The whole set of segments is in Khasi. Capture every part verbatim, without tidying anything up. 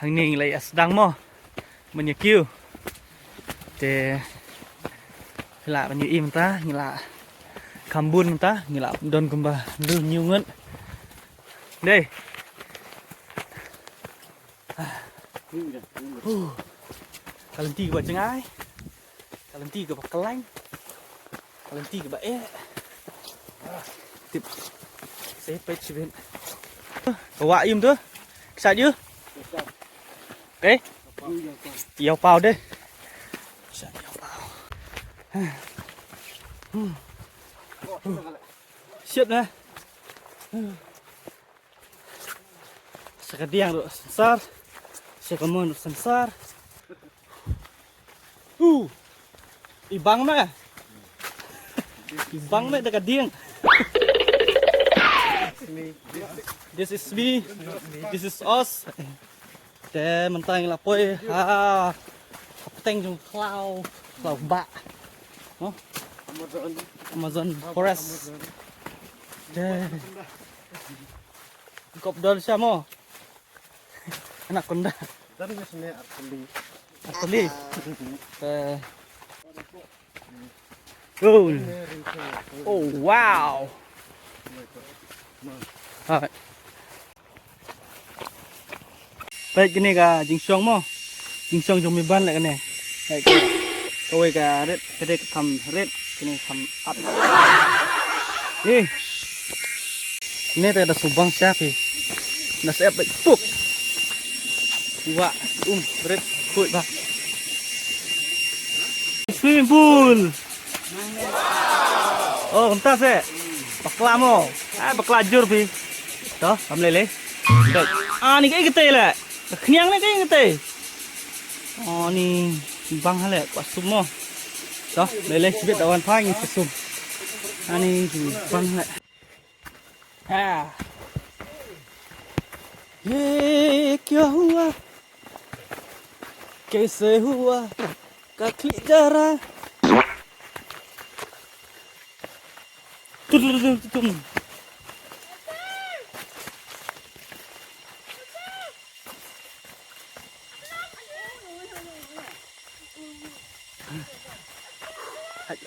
Hangne ngi la ïa sdang mo. Ban ïa kiew. Te la ban ïa im ta, ngi la kham bun ta, ngi la don kumba du hynñiew ngut. Dei. Huh. Ka lynti kaba jngai. Ka lynti kaba khlaiñ. Ka lynti kaba eh. Tip. Sa peit shibit. Ka wah ïum tu. Kshaid ïu. Okay. Ïaw paw de. Kshaid ïaw paw. Shit na. Sa ka diang ruh sensar. Sa ka mon ruh sensar. Uh. I bang me. I bang me da ka diang. This is me. This is us. Te mynta ngi la poi ha, ha pateng jong khlaw, khlaw bah. No? Amazon forest. Te. Kop dor sha mo. Anaconda. Dan ngi sene arteli. Arteli. Eh. Oh. Oh, wow. Alright. Peit kane ka jingshong mo. Jingshong jong mi ban leh kane. Peit ka. Kawei ka rit, ka dei ka kham rit, kane kham ap. Eh. Kane te ka da subang sha phi. Na sep peit puk. Wa um rit khuid ba. Swimming pool. Oh, kumta se. Bakla mo. Ah, bakla jur phi. To, kam lele. Peit. Ah, ni ka ikte le. Khniang ne ka ikte. Oh, ni bang hale, kwah sum mo. To, lele sibit dawan phai ngi sum. Ani bang hale. Ha. Ye kya hua? Kaise hua? Ka khli jara. Tum, tum, tum, tum. Hai,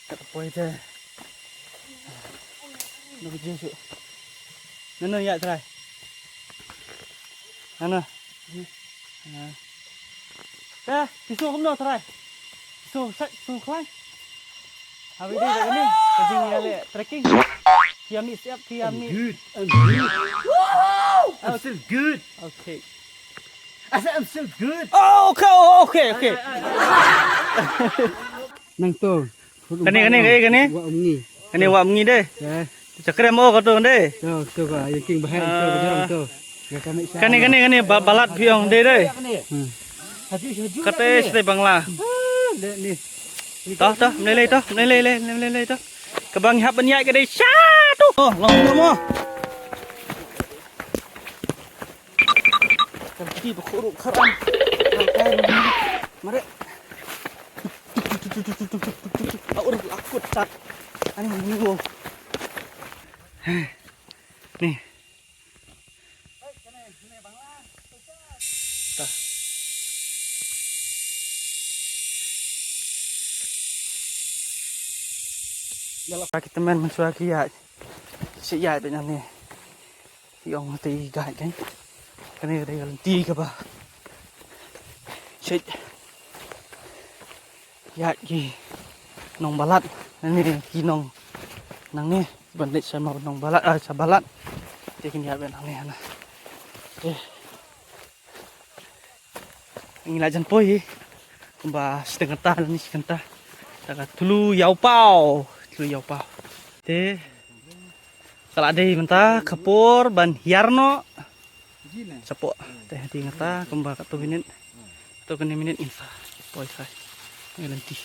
kat poi te. Nang je shu. Nang nang ya trai. Nang nang. Te, tisu kumno trai. Tisu sat, tisu khlaiñ. How we do that, ni? Ka jingïaleh trekking. Phi ïa mih siap, phi ïa mih. Good. I'm good. I'm still good. Okay. I said I'm still good. Oh, okay, oh, okay, okay. Nang to. Kane, kane, kane, kane. Wah Umngi. Kane Wah Umngi deh. Ya. Chakre mo ka to deh. To, to ka, yang king bahai to, ka jarang to. Ya, kami sa. Kane, kane, kane, ba-, balat phi ong deh deh. Hmm. Kate sdei Bangla. Ah, deh ni. To, to, mlei lei to, mlei lei lei, mlei lei to. Ka bang hap ban ïaid ka dei sha to. Oh, long to mo. Kan ti ba khuru kharam. Mare. Aur akut tak. Ani ni wo. Ni. Ta. Ïa la kita men mynshuwa ki ïaid. Shi ïaid bad nane. Ki ong te i guide kan. Kane ka dei ka lynti kaba. Shit. Ïaid ki nong Balat. Nane ki nong nangne ban leit sha nong Balat, ah, sha Balat. Te kin ïaid bad nangne hana. Te. Ngi la jan poi hi. Kumba shi kynta lane shi kynta. Ta ka thlu ïaw paw, thlu ïaw paw. Te ka la dei mynta ka por ban hiar noh. Chapoh te hati ngata kumba katto minit. Katto kane minit ngin sa poi sa. Ngi lynti.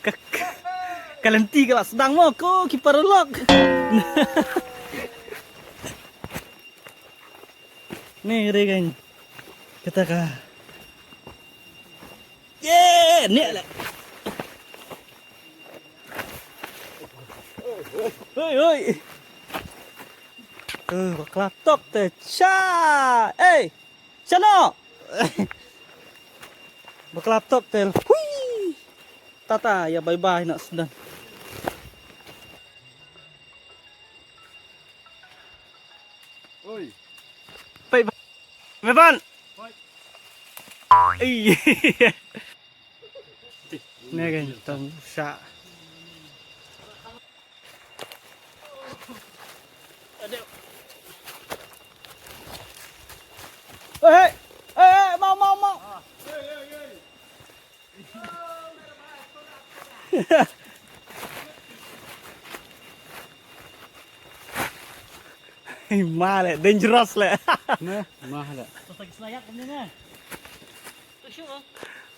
Ka, ka lynti ka la sdang mo ko ki paralok. Ni re kan. Kata ka. Ye, ni le. Hoi, hoi. Eh, bakla top te cha. Eh, chano. Bakla top te. Hui. Tata ya bye bye na sendan. Oi. Pei. Mevan. Oi. Ei. Ne kan tong sa. Hey, hey, hey, mau, mau, mau. Male, dangerous le. Ne, male.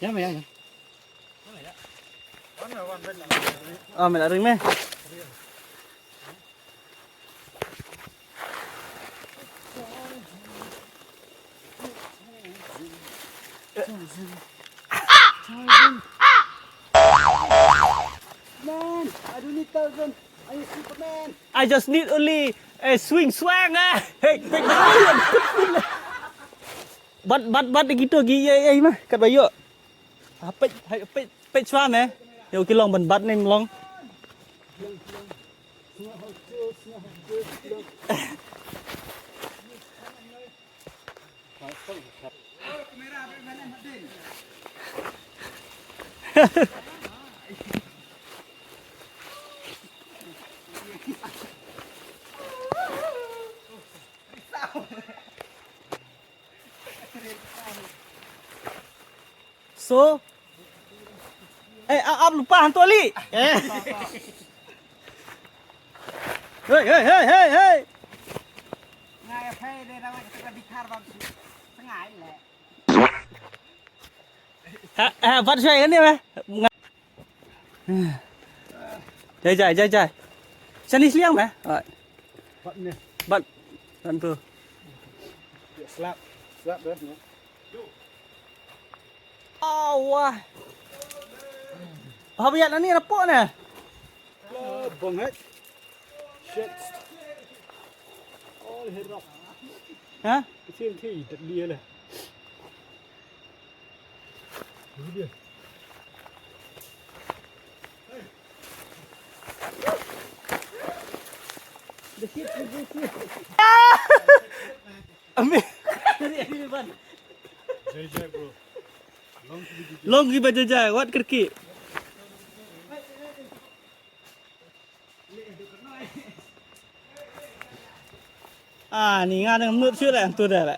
Ya, ya, ya. Ah, mela ring me. Man, I don't need thousand. I need Superman. I just need only a swing swang ah. Hey, hey, hey. Bat bat bat gitu gi ye ye mah kat bayo. Peit peit peit shuwa me. Yo ki long ban bat nim long. So, eh, ap lupa hantu Ali. Eh. Hei, hei, hei, hei, hei. Ngai phe de rawa kita bikhar bang. Sengai le. Ha, ha, bat shai kan ni meh. Jai jai jai jai. Sani sliang meh. Bat ni. Bat. Tantu. Slap. Slap deh. Awah. Habiat ani rapok ne. Bong het. Shit. All hit rock. Ha? Kecil ti deadly le. Ini dia. Ambil. Dari J J, bro. Long kiba jajai, wat kerki. Ah, ni nga dang mut shu le, tu dah le.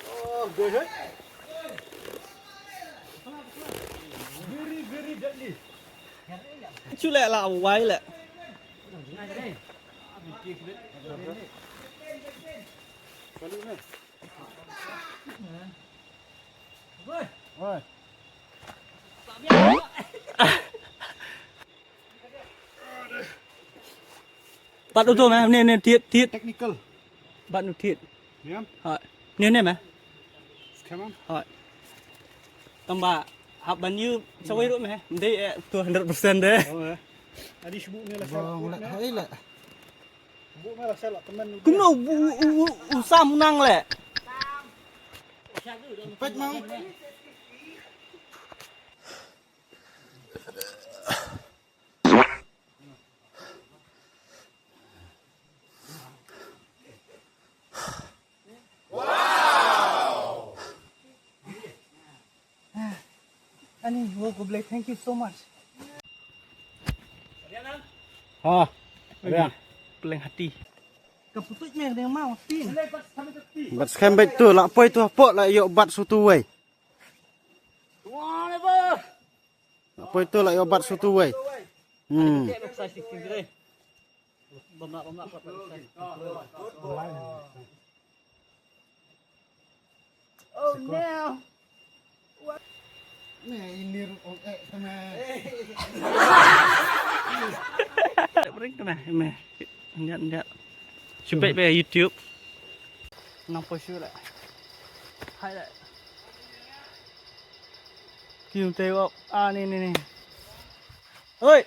Oh, go ahead. Very, very deadly. Shu le la wai le. Pat uto me, ne ne tiet tiet. Technical. Bat nu tiet. Niam. Ha. Ne ne me. Scam. Ha. Tamba hap ban yu sawai ru me. Ndei eh two hundred percent de. Oh, eh. Adi shbu ne la. Bong le, hai le. Kumno u, u, u, u sam nang le. Pek mau. Ani, wo ko Blai, thank you so much. Ha. Ada. Peleng hati. Ka putuj me deng mau tin. Bat skhem bet tu la poi tu pok la yok bat sutu wei. La poi tu la yok bat sutu wei. Hmm. Oh no. What? Meh, ini ru-, oh, eh, kena. Bring kena, meh. Ngat, ngat. Shumpet pe YouTube. Nang poi shu le. Hai le. Kim te wap. Ah, ni, ni, ni. Oi.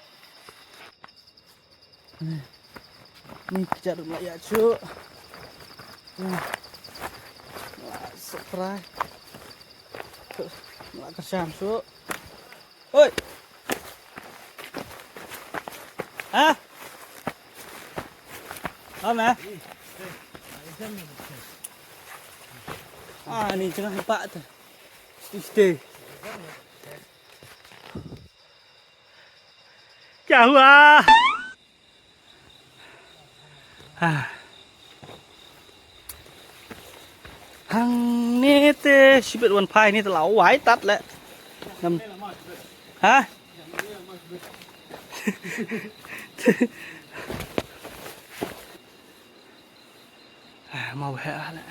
Ni ka jadu la ïa chu. La soprai. La ka sham chu. Oi. Ha? Ame. Ah, ni jengah pat. Stay, stay. Kya hua? Ah. Hangne te shibit wan phai ni te la wai tat le. Nam. Ha? Ah, mau he le.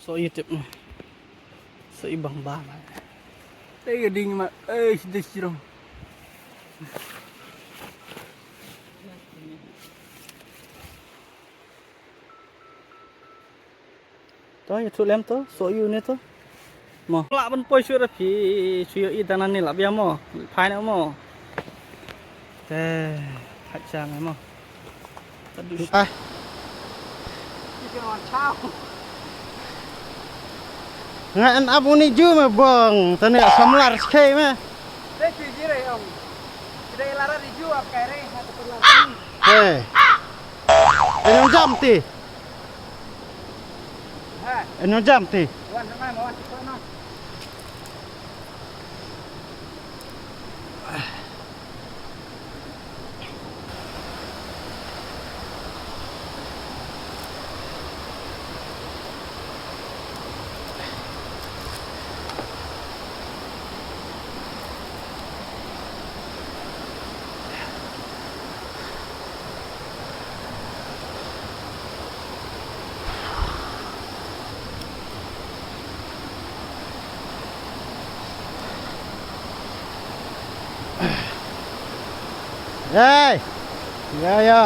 So i tip. So i bang ba ma. Te ga ding ma. Eh, sida sirong. To, ïa thu lem to, so ïu ne to. Mo. Lah ban poi shu ra phi, shu ïohi tang nan ni lah bia mo. Phai ne mo. Te, hak chang mo. Tadu. Ah. Nga an abu ni ju me bong, tane samlar skhe me. Te phi jire ong. Kidai lara di ju ap kai re, ha te pun lar. Eh. Eno jam ti. Eno jam ti. Hey! Ya, ya.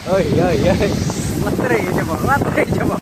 Oi, oi, oi. Matre jabo, matre jabo.